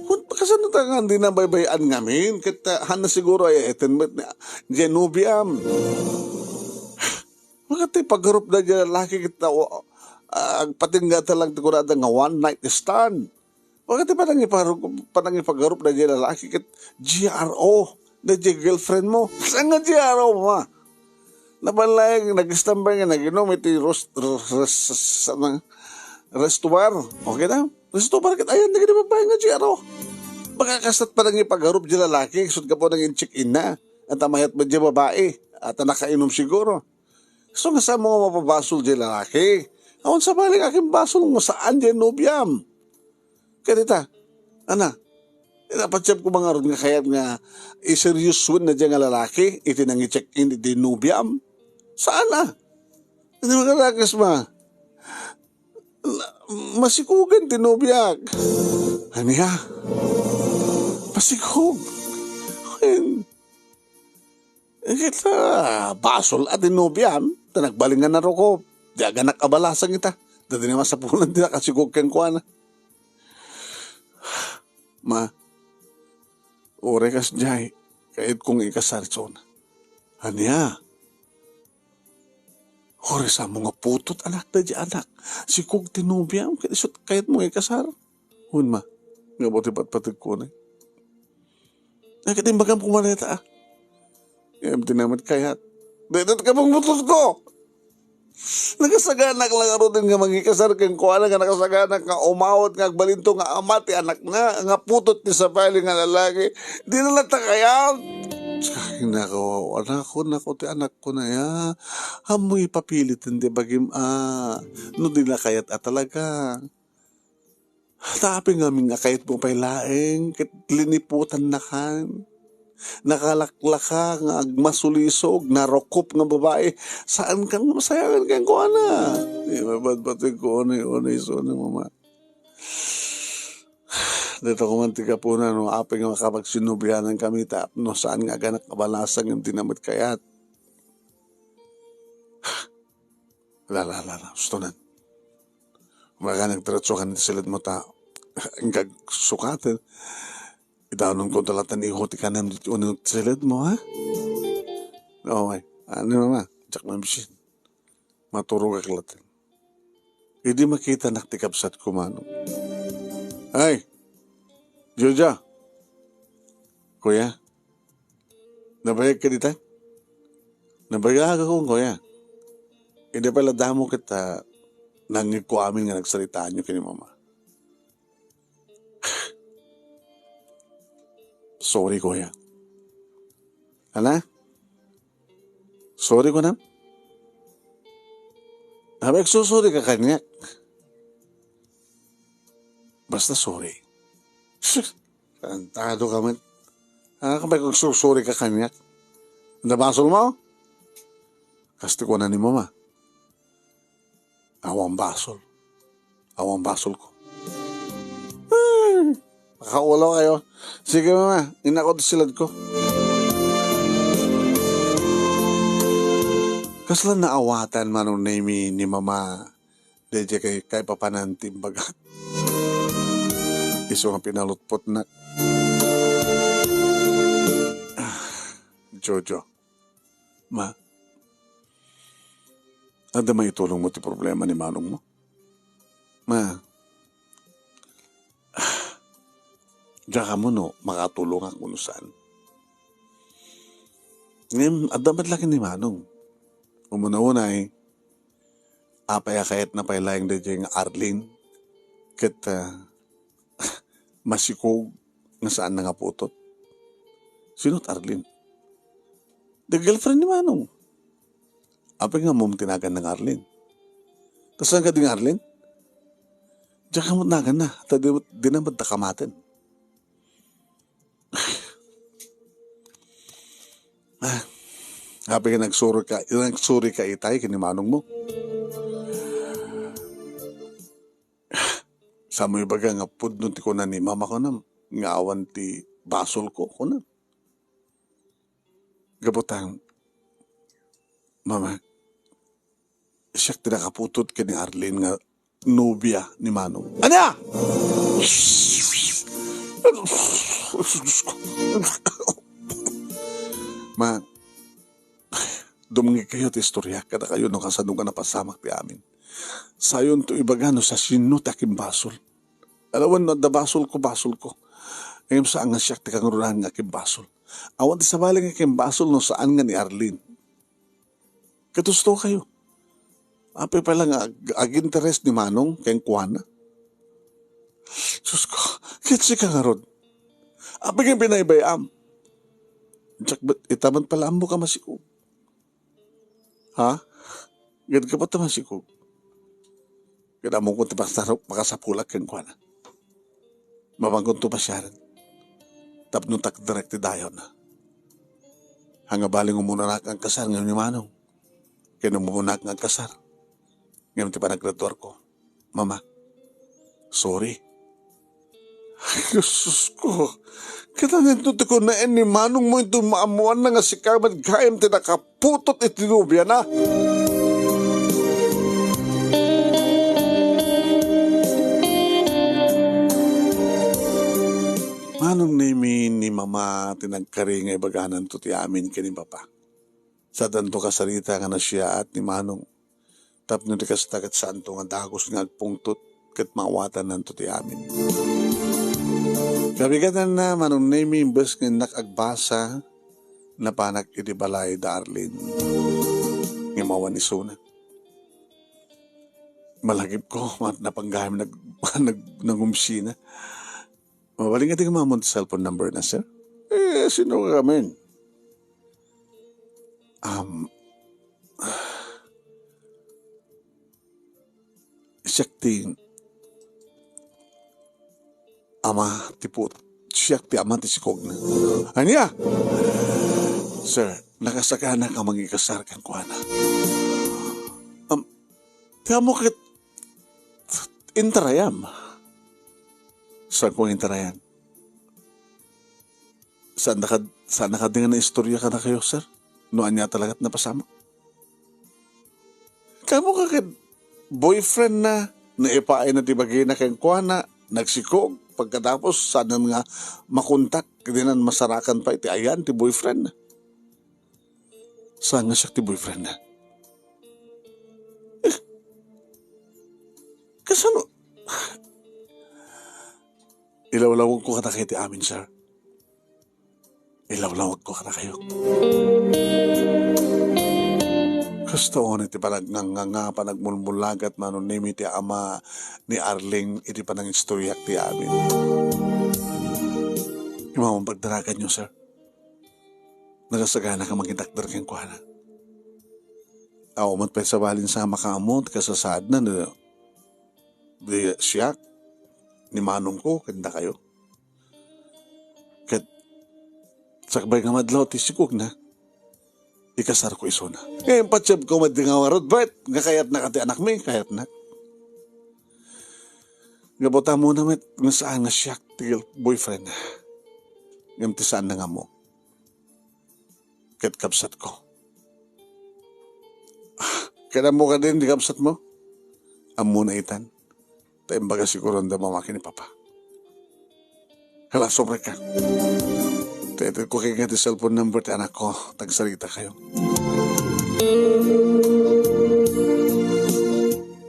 Kun kasano ta nga dina baybay-an ngamin, ket, ah, hanna siguro ay eten met ni, diay nobiam. Makati pagarup daydiay lalaki ket, ah, agpatingga ta lang ti kunada nga one night stand. Makati panangiparu-, panangipagarup daydiay lalaki ket G R O, daydiay girlfriend mo. Saan nga G R O mo, ah? Nabanlaeng nag-istambay nga nag-inom iti ros-, ros-, ros-, ano, resto bar. Okay na? Resto bar ket ayan dagiti babae nga G R O. Baka kasat panangipagarup diay lalaki, isut' gapu nang in-check-inna. Ata mayat met diay babae. Ata nakainom siguro. So, nga saan mo nga mapabasol diay lalaki? Awan sabali nga akin basol nga saan diay nobiam. Kaya dita, ana, napatiemko man ngarud nga kayat nga iseryosoenna diay nga lalaki iti nangi-check-in iti nobiam. Saan a? Hindi makarakas ma. Na-, masikugan ti nobiak. Ania? Masikog. Wen, ket, ah, basol a ti nobiam, ta nagbalingan a ruko. Di aganak a balasang ita. Dadi nga masapulan ti nakasikog kenkuana. Ma, uray kasdiay, kayatko nga ikasar, Chona. Ania? Uray saan mo nga putot, anak, daydiay anak. Sikog ti nobiam, ket isut' kayatmo nga ikasar. Wen, ma, nga ti patpategko ni. Ay, ket imbagam koma dayta, ah. Ngem di na met kayat. Dayta ti kapungputotko. Nakasaganak la ngaruden nga mangikasar kenkuana nga nakasaganak nga umawat nga agbalinto nga ama ti anakna, nga putot ti sabali nga lalaki. Di na latta kayat. Ay, nako, anakko, nako, ti anakko na ya. Ammo ipapiliten ti bagim, ah. No di na kayat a talaga. Ta apay ngamin nga kayatmo pay laeng ket liniputannakan. Nakalaklaka nga agmasulisog, narukop nga babai. Saankan nga masayagan kenkuana. Di mabadbatig ko unay-unay isu ni mama. Dayta koma ti gapuna no apay nga makapagsinublianan kami tapno saan nga aganak a balasang ngem di na met kayat. La, la, la, la, ustonan. Umaga nagdiretso kan ti siledmo ta, ingkag sukaten. Idanon ko ta latta ni iho ti kanem ditoy uneg ti siledmo, ha? Okay. Ano, mama? Diak mabisin. Maturogak latta. Idi makitanak ti kabsatko, Manong. Ay! Jojo! Kuya? Nabayag ka dita? Nabayag ako, kuya. Idi pala damo ket, ah, nangngegko amin nga nagsaritaanyo ken ni mama. Sorry, kuya. Ana? Sorry, kunam? Abi, agsusorry ka kaniak. Basta sorry. Sus, tarantado ka met. Ah, kabay kung sursuri ka kaniak. Nabasol mo? Kas ti kuana ni mama. Awan basol. Awan basol ko. Ah, makaulo kayo. Sige, mama. Inako ti silad ko. Kasla naawatan, Manong Nemy, ni mama. Daydiay kay, kay papanan ti imbaga. Isu nga pinalutpotnak. Ah, Jojo. Ma, adda maitulongmo ti problema ni manongmo? Ma, diak ammo no makatulongak wenno saan. Ngem, adda met la ken ni Manong. Umuna-unay, apay a kayatna pay laeng daydiay nga Arlene ket, ah, masikog nga saanna nga putot? Sino ti Arlene? Ti girlfriend ni Manong. Apay nga ammom ti naganna nga Arlene? Ta saan kadi nga Arlene? Diak ammo naganna, ta di, di na met da kamaten. Ah, apay nga nagsuri ka, nagsuri ka itay ken ni manongmo? Saanmo ibaga nga pudno ti kuna ni mama, kunam, nga awan ti basolko, kunam. Gapu ta, Mama, siak ti nakaputot ken ni Arlene nga nobia ni Manong. Ania? Diyos ko. Ma, dumngegkayo ti istorya kadakayo no kasano nga napasamak ti amin. Sayonto ibaga no sasino ti akimbasol. Alawen no adda basolko, basolko. Ngem saan nga siak ti kangrunaan nga akimbasol. Awan ti sabali nga akimbasol no saan nga ni Arlene. Katusto kayo. Apay pala nga ag-, aginteres ni Manong kenkuana? Sus ko, ket sika ngarud. Apay nga binaybay-am? Diak bet, ita met pala ammo ka masikog. Ha? Gad ka pa ta masikog. Ket ammok ti pasaro-, pakasapulak kenkuana. Mapankonto pasiaren. Tapno takderek ti dayawna. Ania bali nga umunanak nga agkasar ngem ni Manong. Ken umunanak nga agkasar. Ngem ti panaggraduarko. Mama, sorry. Ay, Diyos ko. Ket ania ti kunaen ni Manong mo inton maammoanna nga sika met gayam ti nakaputot iti nobiana? Manong Nemi, ni Mama ti nagkari nga ibagananto ti amin ken ni Papa. Saanto kasarita nga nasiaat ni Manong. Tapno di kasta ket saanto nga dagus nga agpungtot ket maawatannanto ti amin. Kabigatanna, Manong Nemi, imbes nga innak agbasa, napanak idi balay da Arlene. Ngem awan isuna. Malagipko, mat-, napanggayam nag-, nag-, nangumsina. Mabalin nga di nga maammo ti cellphone number na, sir? Eh, sino ka, men? Um, siak ti ama ti put-, siak ti ama ti sikogna. Ania? Sir, nakasagana ka mangikasar kenkuana. Um, ti amo ket intarayam. Saan ko intarayam? Saan na kad-, saan na kadi nga naistorya kadakayo, sir? No ania talaga ti napasamak? Kamo ka ket boyfriend na, naipaayna ti bagina kenkuana, nagsikog, pagkatapos saanen nga makontak, dinan masarakan pay ti ayan ti boyfriend na. Saan nga siak ti boyfriend na? Eh, kasano? Ilawlawagko kadakayo ti amin, sir. Ilawlawagko kadakayo. Kasta unay ti panagngangnganga, panagmulmulagat, Manong Nemi, ti ama ni Arlene iti panangistoryak ti amin. Immawang pagdaraganyo, sir. Nakasagana ka mangitakder kenkuana. Awan met pay sabali nga makaammo ti kasasaadna no di siak, ni manongko, ken dakayo. Ket sakbay nga madlaw ti sikogna, ikasarko isuna. Ngem patiemko met nga ngarud, bet, nga kayatnak ti anakmi, kayatnak. Gapu ta ammona met nga saan nga siak ti girl-, boyfriend. Ngem ti saanna nga ammo, ket kabsatko. Ah, ket ammo kadin ti kabsatmo? Ammona itan. Ta imbaga siguro da mama ken ni papa. Hala, sumrek ka. Ta itedko kenka ti cellphone number ti anakko, ta agsarita kayo.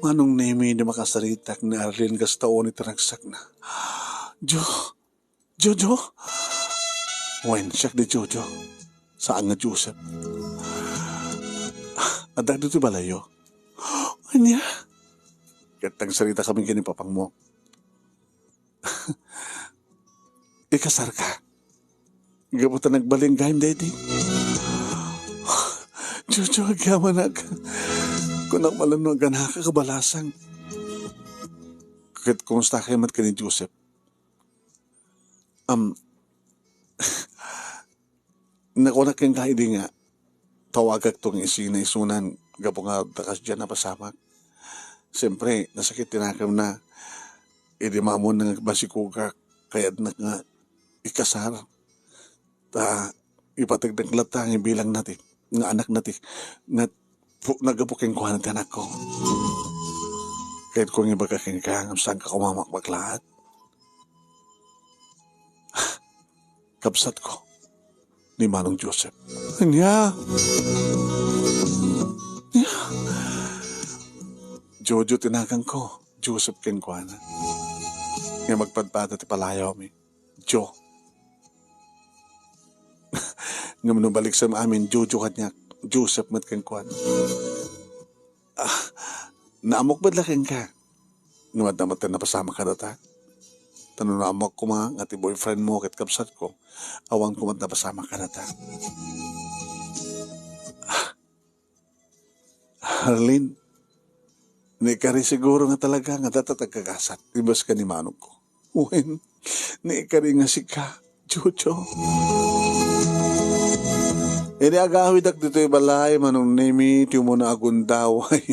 Manong Nemi, di makasaritak ni Arlene kasta unay ti ragsakna. Jo, Jojo? Wen, siak di Jojo. Saan nga Joseph. Adda ditoy balayyo. Ania? Ket agsarita kami ken ni papangmo. Ikasarka. Gapu ta nagbalin gayam daydi. Jojo, agyamanak. Kunak man no agganaka, kabalasang. Ket kumusta kayo met ken ni Joseph? Am, nakunak kenka idi nga tawagakto nga isina isunan gapu nga adda kasdiay a napasamak. Siyempre, nasakit ti nakemna idi maammoanna nga masikogak, kayatnak nga ikasar. Ta, ipategnek latta nga ibilangna ti, nga anakna ti, nga Pu-, naggapu kenkuana ti anakko. Ket kung ibaga kenka, ngem saanka koma makbaglaat. Kabsatko, ni Manong Joseph. Ania? Ania? Jojo ti naganko, Joseph kenkuana. Nga magpadpada ti palayawmi. Jo. Ngem no baliksem amin, Jojo kaniak, Joseph met kenkuana. Ah, naamok met la kenka. Ngem adda met ti napasamak kadata. Ta no naammoak koma nga ti boyfriend mo ket kabsatko, awan koma ti napasamak kadata. Ah, Arlene, naikari siguro nga talaga nga data ti agkagasat, imbes ken ni manongko. Wen, naikari nga sika, Jojo. Idi agawidak ditoy balay, Manong Nemi, ti umuna a gundaway.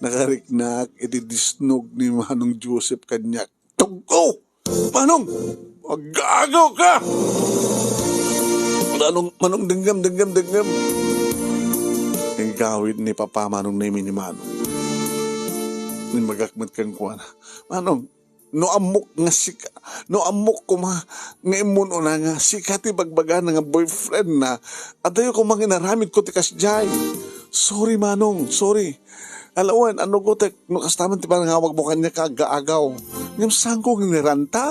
Nakariknak iti disnog ni Manong Joseph kaniak. Tuggo! Manong! Agagaw ka! Manong, Manong, denggem, denggem, denggem. Inggawid ni Papa, Manong Nemi, ni Manong. Imbagak met kenkuana, Manong, no ammok nga sika, no ammok koma nga immun-una nga sika ti bagbagana nga boyfriend na, adayo koma nga inaramidko ti kasdiay. Sorry, Manong, sorry. Ala wen, annugotek no kasta man ti panangawagmo kaniak nga aggaagaw. Ngem saanko nga iniranta?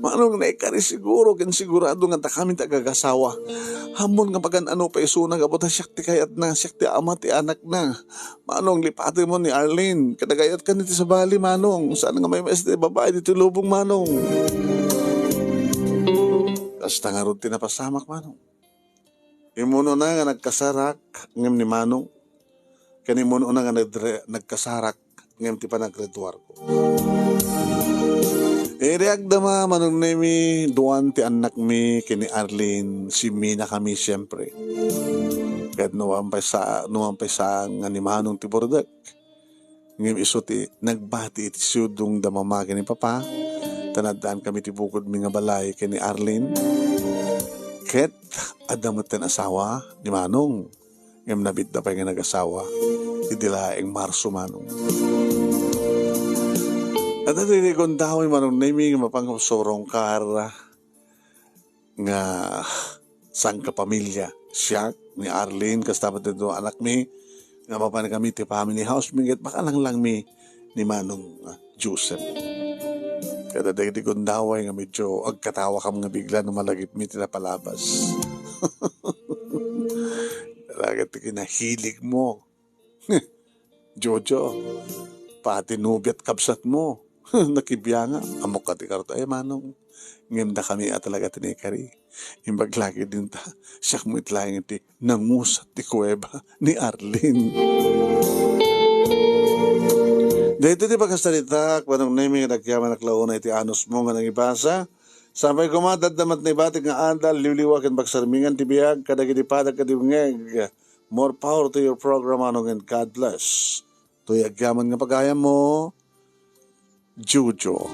Manong, naikari siguro ken sigurado nga dakami ti agagasawa. Ammon nga magan-ano pay isuna gapu ta siak ti kayatna, siak ti ama ti anakna. Manong, lipatenmo ni Arlene. Kadagayatkan iti sabali, Manong. Saan nga maymaysa ti babai ditoy lubong, Manong. Kasta ngarud ti napasamak, Manong. Immun-una nga nagkasarak ngem ni Manong, ken immun-una nga nagdre-, nagkasarak ngem ti panagreduarko. Idi agdama, Manong Nemi, duan ti annakmi ken ni Arlene, simminakami siempre. Ket no wan pay sa-, no wan pay saan nga ni Manong ti burdek. Ngem isu ti nagbati iti siudong da mama ken ni papa, ta naddaankami ti bukodmi nga balay ken ni Arlene. Ket adda metten asawa ni Manong, ngem nabitda pay nga nagasawa idi laeng Marso, Manong. Adda ti gundaway, Manong Nemi, nga mapan nga surungkar nga sangkapamilya. Siak, ni Arlene, kasta met ti dua anakmi, nga mapan kami ti family house mi, ket makalanglangmi ni Manong, ah, Joseph. Kada dagiti gundaway nga medyo agkatawakam nga bigla no malagipmi ti napalabas. Talaga ti kinahilig mo. Jojo, pati nobiat kabsat mo. Nakibianga. Ammok ti karoto, ay, Manong. Ngem dakami a talaga ti naikari. Imbag lagi dinta, siak met laeng ti nangusat ti kuweba ni Arlene. Daytoy ti pakasaritak, Manong Nemi, nga nagyamanak la unay iti anusmo nga nangibasa. Sapay koma, adda met naibatik nga adal, liwliwa ken pagsarmingan ti biag kadagiti padak ket di umngeg. More power to your program, Manong, and God bless. Toy agyaman nga pagayammo, Jojo.